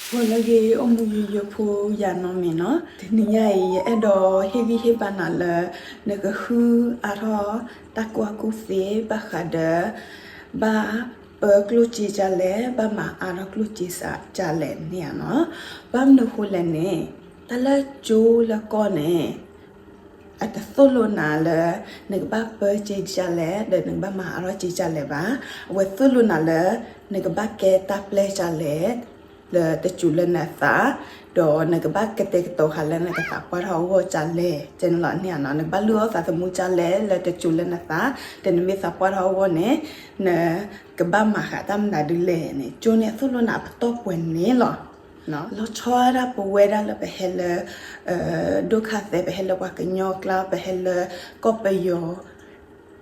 ဂီၤလၢအဂ့ၤ အိၣ်မူယိယိဖိ ယၤနီၢ်မ့ၢ်နီၤ, တနံၤညါအံၤ ယအဲၣ်ဒိးဟ့ၣ်ဂံၢ်ဟ့ၣ်ဘါနၤလၢ နကဃုအါထီၣ်တၢ်ကူၣ်ဘၣ်ကူၣ်သ့ ဘၣ်ဃးဒီး ဘၣ်ပၢကျိၣ်စ့ဒ်လဲၣ်, ဘၣ်မၤအါထီၣ်ကျိၣ်စ့ဒ်လဲၣ်န့ၣ်ဧါနီၤ. ဘၣ်မနုၤဃိလဲၣ်န့ၣ် တၢ်လၢကၠိလၢကီၢ်န့ၣ် အတသိၣ်လိနၤလၢ နကဘၣ်ပၢစ့ဒ်လဲၣ် ဒီးနကဘၣ်မၤအါထီၣ်စ့ဒ်လဲၣ်ဘၣ်. အဝဲသိၣ်လိနၤလၢ နကဘၣ်ကဲတၢ်ပျဲဒ်လဲၣ် လၢတစိၤလၢနသး, ဒီးနကဘၣ်ကတဲာ်ကတီၤဃာ်လၢနကသးပှၢ်ထီၣ်အဂီၢ်ဒ်လဲၣ် ကဲန့ၣ်လီၤန့ၣ်ဧါနီၤ. နကဘၣ်လုၢ်အီၣ်သးသမူဒ်လဲၣ် လၢတစိၤလၢနသး, ဒီးနမ့ၢ်သးပှၢ်ထီၣ်အဂီၢ်န့ၣ် နကဘၣ်မၤဃာ်တၢ်မနုၤဒ်လဲၣ်န့ၣ် ကၠိန့ၣ်အသိၣ်လိနၤပတီၢ်ပှဲၤန့ၣ်လီၤ. လီၤဆီဒၣ်ပဝဲဒၣ်လၢပဟဲလၢ ဒိၣ်ခါသဲ ပဟဲလၢပှၤကညီကျါ ပဟဲလၢကီၢ်ပယီၤ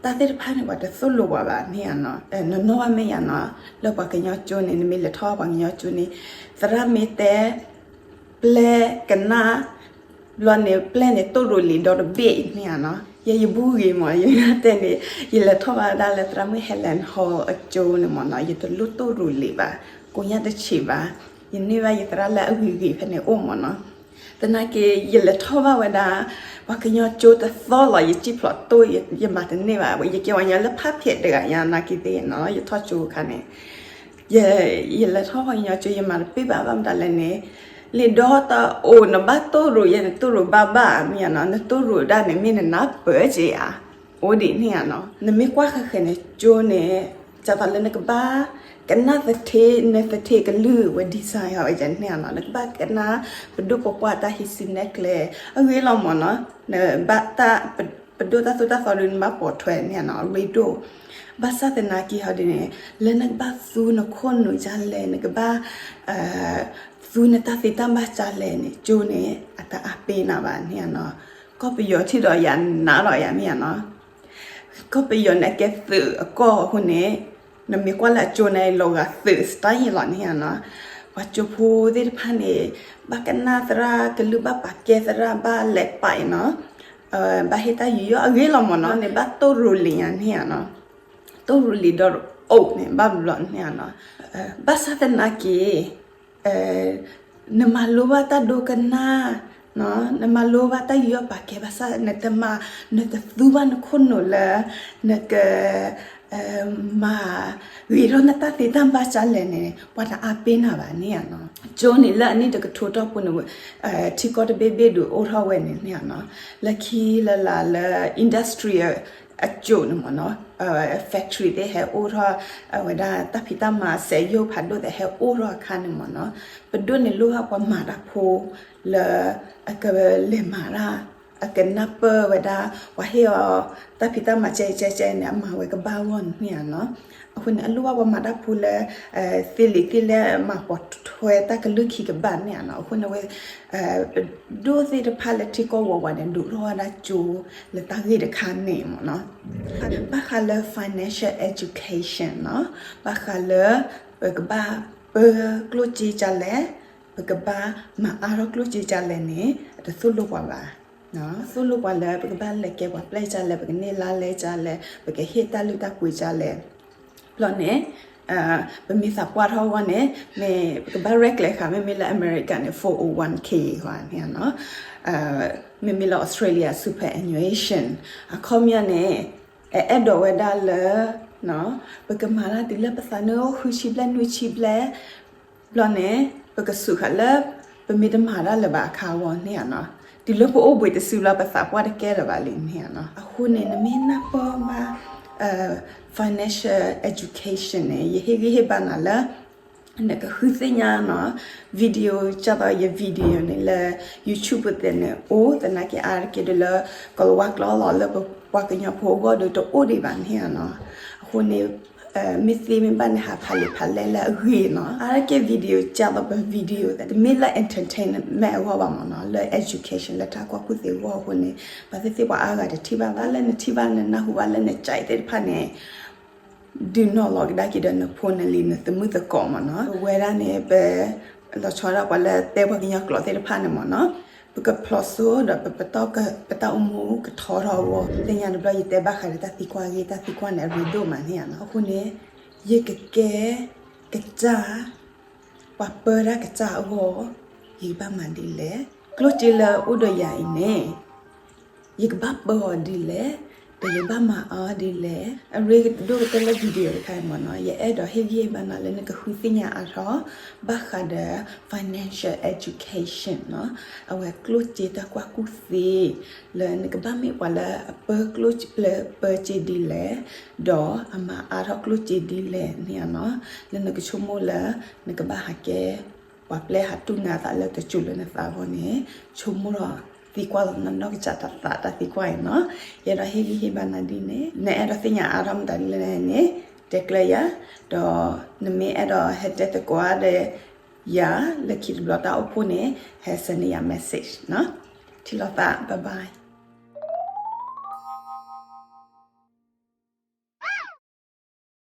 တၢ်သ့ၣ်တဖၣ်န့ၣ် ပှၤတသိၣ်လိပှၤဘၣ်န့ၣ်ဧါနီၤ. နနီၣ်ဘၣ်မ့ၢ်ယၤနီၤ, လၢပှၤကညီကၠိန့ၣ် နမ့ၢ်လဲၤထီၣ်ပှၤကညီကၠိန့ၣ် သရၣ်မ့ၢ်တဲ ပျဲကနၣ် ဘျီန့ၣ် ပျဲန့ၣ်တိၢ်ရိၤလံာ်ဒီတဘ့ၣ်န့ၣ်ဧါနီၤ. ယဲယဘူၣ်ဂ့ၤမး ယတဲန့ၣ် ယလဲၤထီၣ်ဘၣ်ဒၣ်လၢသရၣ်မုၣ် Helen Hall အကၠိန့ၣ်မးနီၤ, ယတလိၣ်တိၢ်ရိၤလံာ်ဘၣ်, ကိးညါတဆံးဘၣ်, ယန့ၢ်ဘၣ်ယသရၣ်လၢအဂ့ၤဂ့ၤဖဲန့ၣ်အိၣ်မးနီၤ. သနာ်က့ ယလဲၤထီၣ်ဘၣ်ဝဲဒၣ် ပှၤကညီကၠိတသီလီၤ ယစံၣ်ဖျိးတိၢ် ယမၤတန့ၢ်ဘၣ်, ယကဲပှၤကညီလၢဖးဖျဲးတဂၤညါ သနာ်က့သ့ၣ်နီၤ ယထီၣ်ကၠိအခါန့ၣ် ယလဲၤထီၣ်ပှၤကညီကၠိ ယမၤတပ့ၢ်ဘၣ်ဘၣ်မတၤလဲၣ်န့ၣ်, လံာ်ဒီတအိၣ် နဘၣ်တိၢ်ရိၤယဲ နတိၢ်ရိၤဘၣ်ဘၣ်မ့ၢ်ဧါနီၤ, နတိၢ်ရိၤဒၣ်န့ၣ် မ့ၢ်နနၢ်ပၢၢ်က့ဧါ, အိၣ်ဒံးန့ၣ်ဧါနီၤ. နမ့ၢ်ကွၢ်ဃဲၤဃဲၤန့ၣ် ကၠိန့ၣ် ဒ်သိးလၢနကဘၣ်ကနၣ်သထ့ နသထ့ကလုၢ်ဝဲ design အီၤဝဲန့ၣ်ဧါနီၤ, နကဘၣ်ကနၣ်ပဒိၣ်ပပှၢ်တၢ်ဟံးစုနဲၣ်ကျဲ အဂ့ၢ်လီၤမးနီၤ, နဘၣ်တၢ် ပဒိၣ်တၢ်သိၣ်တၢ်သီဒုး နဘၣ်ပိာ်ထွဲန့ၣ်နီၤ အရ့ဒိၣ်. ဘၣ်ဆၣ်သနာ်က့ဟီဒ်န့ၣ် လၢနကဘၣ်သူနခိၣ်နူာ်ဒ်လဲၣ် နကဘၣ် သူနတၢ်သ့တၢ်ဘၣ်ဒ်လဲၣ်န့ၣ် ကၠိန့ၣ် အတအါပ့ၤနၤဘၣ်န့ၣ်ဧါနီၤ. ကီၢ်ပယီၤထံၣ်ဒီးယၤနးဒီးယၤမ့ၢ်ဧါနီၤ. ကီၢ်ပယီၤန့ၣ်ကဲသုးအကီၢ်အဃိန့ၣ် နမ့ၢ်ကွၢ်လၢအကၠိန့ၣ် လီၤဂာ်သုး style လီၤန့ၣ်ဧါနီၤ. ပှၤကၠိဖိသ့ၣ်တဖၣ်န့ၣ် ဘၣ်ကနၣ်သရၣ်ကလုၢ် ဘၣ်ပာ်ကဲသရၣ် ဘၣ်လဲၤပာ်အံၤနီၤ. ဘၣ်ဟ့ၣ်တၢ်ယူးယီၣ်အဂ့ၢ်လီၤမးနီၤ, န့ၣ်ဘၣ်တိၢ်ရိၤလံာ်ညါန့ၣ်ဧါနီၤ. တိၢ်ရိၤလံာ်ဒီးအိၣ်န့ၣ် ဘၣ်ဘျီန့ၣ်ဧါနီၤ. ဘၣ်ဆၣ်သနာ်က့ နမၤလိဘၣ်တၢ်ဒိကနၣ်, နမၤလိဘၣ်တၢ်ယူးယီၣ်ပာ်ကဲဘၣ်ဆၣ် နတမၤ နတသူဘၣ်နခိၣ်နူာ်လၢ နက မၤဂ့ၤထီၣ်နတၢ်သ့တၢ်ဘၣ်ဒ်လဲၣ်န့ၣ် ပှၤတအါပ့ၤနၤဘၣ်န့ၣ်ဧါနီၤ. ကၠိန့ၣ်လၢအနံၣ်တကထိတီၢ်ပူၤန့ၣ် ထံကီၢ်တဘ့ၣ်ဘ့ၣ်ဒုးအိၣ်ထီၣ်ဝဲန့ၣ်န့ၣ်ဧါနီၤ. လၢခံလၢ်လၢ်လၢ industrial အကၠိန့ၣ်မးနီၤ, factory သ့ၣ်ဟဲအိၣ်ထီၣ်, အဝဲဒၣ်တၢ်ဖံးတၢ်မၤစက်ရုပ်ဖးဒိၣ်သ့ၣ်ဟဲအိၣ်ထီၣ်အခါန့ၣ်မးနီၤ, ပဒိၣ်န့ၣ်လိၣ်ဘၣ်ပှၤမၤတၢ်ဖိလၢ အကလဲၤမၤတၢ်, အကနၢ်ပၢၢ်ဝဲဒၣ် ပှၤဟ့ၣ်အီၤတၢ်ဖံးတၢ်မၤကဲကဲကဲန့ၣ် အမၤဝဲကဘၣ်အဂီၢ်န့ၣ်ဧါနီၤ. အဃိန့ၣ် အလိၣ်ဘၣ်ပှၤမၤတၢ်ဖိလၢ သ့လံာ်သ့လဲၢ် မၤပိာ်ထွဲတၢ်ကလုၢ်ခံကဘၣ်န့ၣ်ဧါနီၤ. အဃိန့ၣ်ဝဲ ပဒိၣ်သ့ၣ်တဖၣ်လၢထံကီၢ်ဝးဝးန့ၣ် ဒိၣ်ထီၣ်ဝဲဒၣ်ကၠိလၢတၢ်ဂ့ၢ်တခါန့ၣ်မးနီၤ. ဘၣ်ဃးလၢ financial education နီၤ, ဘၣ်ဃးလၢ ပကဘၣ်ပၢကျိၣ်စ့ဒ်လဲၣ်, ပကဘၣ်မၤအါထီၣ်ကျိၣ်စ့ဒ်လဲၣ်န့ၣ် အတသိၣ်လိပှၤဘၣ်. သိၣ်လိပှၤလၢပကဘၣ်လဲၤကဲပှၤပျဲၢ်ဒ်လဲၣ်, ပကန့ၢ်လါလဲဒ်လဲၣ်, ပကဟ့ၣ်တၢ်လုၢ်တၢ်ပှ့ၤဒ်လဲၣ်. ဘျီန့ၣ် ပမ့ၢ်သးပှၢ်ထီၣ်အဂီၢ်န့ၣ် မ့ၢ်ပကဘၣ်ရဲၣ်ကျဲၤဃာ် မ့မ့ၢ်လၢအမဲရကၤန့ၣ် four oh one k ဃီန့ၣ်နီၤ, မ့မ့ၢ်လၢ Australia superannuation အခီပညီန့ၣ် အအဲၣ်ဒိးဝဲဒၣ်လၢ ပကမၤတၢ်တုၤလၢပသးနံၣ်အိၣ်ဃုဆံဘျဲၣ် နွံဆံဘျဲၣ် ဘျီန့ၣ် ပကစူးဃာ်လၢ ပမ့ၢ်တမၤတၢ်လၢၤဘၣ်အခါအဂီၢ်န့ၣ်ဧါနီၤ, တုၤလၢပအိၣ်ဘှံးတစုဘျီ ပသးပှၢ်တကဲလၢၤဘၣ်လံန့ၣ်ဧါနီၤ. အဃိန့ၣ် နမ့ၢ်နၢ်ပၢၢ်ဘၣ် financial education န့ၣ် ယဟ့ၣ်ဂံၢ်ဟ့ၣ်ဘါနၤလၢ နကဃုသ့ၣ်ညါနီၤ, video ကၢ်သိးယ video န့ၣ်လၢ YouTube ပူၤသ့ၣ်န့ၣ် အိၣ်သနာ်က့အါတက့ၢ်ဒီးလၢ ကလၤဝါကျိာ်လီၤ လၢပပှၤကညီဖိအဂီၢ်ဒီးတအိၣ်ဒံးဘၣ်န့ၣ်ဧါနီၤ. အဃိန့ၣ် မ့ၢ်သ့မ့ၢ်ဘၣ်န့ၣ် ဟးဖးလံာ်ဖးလဲၢ်လၢအဂ့ၤနီၤ. အါတက့ၢ် video ကၢ်သိးပ video သ့ၣ် တမ့ၢ်လၢ entertainment အဂီၢ်ဘၣ်မးနီၤ, လၢ education လၢတၢ်ကွၢ်ကူၣ်သ့အဂီၢ်အဃိန့ၣ် ပှၤသ့ၣ်သ့ၣ်ပှၤအါဂၤတထံၣ်ဘၣ်ဘၣ်, လၢနထံၣ်ဘၣ် နနၢ်ဟူဘၣ် လၢနကဲသ့ၣ်တဖၣ်န့ၣ် ဒုးနီၤလီၤကဒါက့ၤဒီးနဖိနလံၤ နသမုၣ်သကိးမးနီၤ. ပဝဲဒၣ်န့ၣ် ပ လီၤဆီဒၣ်ပှၤလၢတဲပှၤကညီကျိာ်သ့ၣ်တဖၣ်န့ၣ်မးနီၤ, ပကဖျိးစိဒီးပ ပတၢ်အိၣ်မူကထီထီၣ်အဂီၢ် သ့ၣ်ညါတဘျီ ယတဲဘၣ်ဃးဒီးတၢ်သံကွၢ်အဂ့ၢ်, တၢ်သံကွၢ်န့ၣ် အရ့ဒိၣ်မးန့ၣ်ဧါနီၤ. အဃိန့ၣ် ယကကဲကစၢ် ပှၤပၢတၢ်ကစၢ်အဂီၢ်, ယကဘၣ်မၤဒ်လဲၣ်. ကျိၣ်စ့လၢအိၣ်ဒီးယၤအံၤန့ၣ် ယကဘၣ်ပၢအီၤဒ်လဲၣ်, ဒီးယကဘၣ်မၤအီၤဒ်လဲၣ်. အရ့ဒိၣ်ကတၢၢ်လၢ video တခါအံၤမ့ၢ်နီၤ, ယအဲၣ်ဒိးဟ့ၣ်ဂံၢ်ဟ့ၣ်ဘါနၤလၢနကဃုသ့ၣ်ညါအါထီၣ် ဘၣ်ဃးဒီး financial education နီၤ, အဝဲကျိၣ်စ့တၢ်ကွၢ်ကူၣ်သ့ လၢနကဘၣ်မ့ၢ်ပှၤလၢအပၢကျိၣ်စ့ ပၢစ့ဒ်လဲၣ်, ဒီးအမၤအါထီၣ်ကျိၣ်စ့ဒ်လဲၣ်န့ၣ်နီၤ, လၢနကဆိကမိၣ်လၢ နကဘၣ်ဟးကဲ ပှၤပျဲဟးတူၢ်နၤသးလၢတစိၤလၢနသးအဂီၢ်န့ၣ်, ဆိကမိၣ်ထီၣ်သံကွၢ်လီၤနနီၢ်ကစၢ်တၢ်သးတၢ်သံကွၢ်အံၤနီၤ. ယအဲၣ်ဒိးဟ့ၣ်ဂံၢ်ဟ့ၣ်ဘါနၤဒ်န့ၣ်, နအဲၣ်ဒိးသ့ၣ်ညါအါထီၣ်မတၤဒ်လဲၣ်န့ၣ် တဲကျၢၤယၤ, ဒီးနမ့ၢ်အဲၣ်ဒိးဟဲတဲသကိးဒီးယၤ လၢခံတဘျီတၢ်အိၣ်ဖှိၣ်န့ၣ် ဟဲ send ယၤ message နီၤ. ထံၣ်လိာ်သး bye bye.